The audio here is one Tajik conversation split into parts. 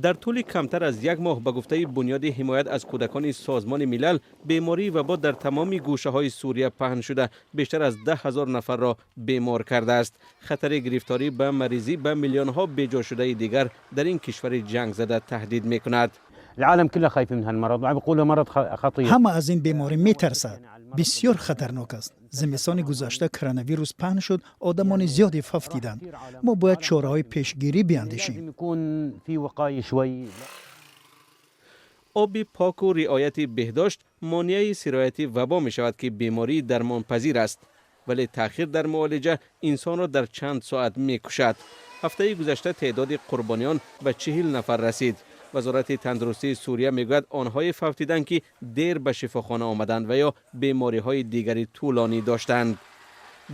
Дар тӯли камтар аз як моҳ, ба гуфтаи Бунёди ҳимоят аз кӯдакони Созмони Милал, бемории вабо дар тамоми гӯшаҳои Сурия паҳн шуда, бештар аз 10 000 нафарро бемор кардааст. Хатари гирифторӣ ба маризӣ ба миллионҳо беҷошудаи дигар дар ин кишвари ҷангзада таҳдид мекунад. Ҳама аз ин беморӣ метарсад, бисёр хатарнок аст. Зимистони гузашта коронавирус паҳн шуд, одамони зиёде фавтиданд. Мо бояд чораҳои пешгирӣ биандешем. Оби поку риояти беҳдошт монеаи сирояти вабо мешавад, ки бемории дармонпазир аст, вале таъхир дар муолиҷа инсонро дар чанд соат мекушад. Ҳафтаи гузашта теъдоди қурбониён ба 40 нафар расид. Вазорати тандурустии Сурия мегӯяд, онҳое фавтиданд, ки дер ба шифохона омаданд ва ё бемориҳои дигари тӯлонӣ доштанд.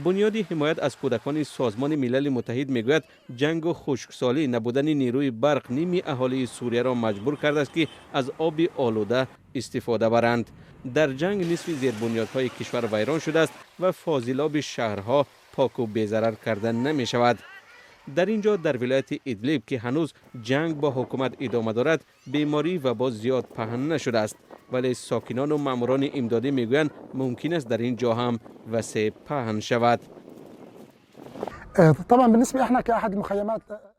Бунёди ҳимоят аз кӯдакони Созмони Милали Муттаҳид мегӯяд, ҷангу хушксолӣ, набудани нерӯи барқ ними аҳолии Сурияро маҷбур кардааст, ки аз оби олуда истифода баранд. Дар ҷанг нисфи зербунёдҳои кишвар вайрон шудааст ва фозилоби шаҳрҳо поку безарар карда намешавад. Дар ин ҷо, дар вилояти Идлиб, ки ҳанӯз ҷанг бо ҳукумат идома дорад, бемории вабо зиёд паҳн нашудааст, вале сокинону маъмурони имдодӣ мегӯянд, мумкин аст дар ин ҷо ҳам васеъ паҳн шавад.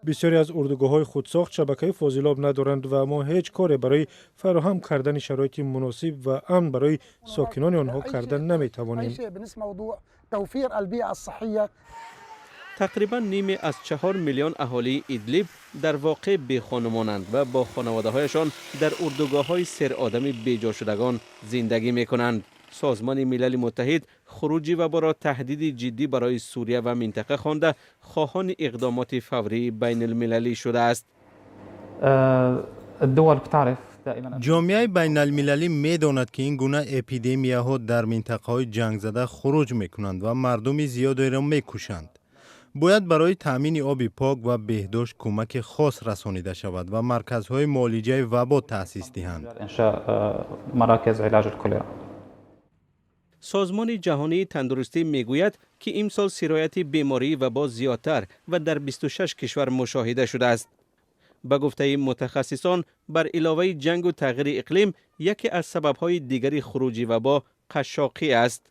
Бисёре аз урдугоҳҳои худсохт шабакаи фозилоб надоранд ва мо ҳеҷ коре барои фароҳам кардани шароити муносиб ва амн барои сокинони онҳо карда наметавонем. Тақрибан ниме аз 4 миллион аҳолии Идлиб дар воқеъ бехонумонанд ва бо хонаводаҳояшон дар урдугоҳҳои серодами беҷошудагон зиндагӣ мекунанд. Созмони Милали Муттаҳид хуруҷи ваборо таҳдиди ҷиддӣ барои Сурия ва минтақа хонда, хоҳони иқдомоти фаврии байналмилалӣ шудааст. Ҷомеаи байналмилалӣ медонад, ки ин гуна эпидемияҳо дар минтақаҳои ҷангзада хуруҷ мекунанд ва мардуми зиёдеро мекушанд. Бояд барои таъмини оби пок ва беҳдошт кӯмаки хос расонида шавад ва марказҳои муолиҷаи вабо таъсис диҳанд. Созмони Ҷаҳонии Тандурустӣ мегӯяд, ки имсол сирояти бемории вабо зиёдтар ва дар 26 кишвар мушоҳида шудааст. Ба гуфтаи мутахассисон, бар иловаи ҷангу тағйири иқлим, яке аз сабабҳои дигари хуруҷи вабо қашшоқӣ аст.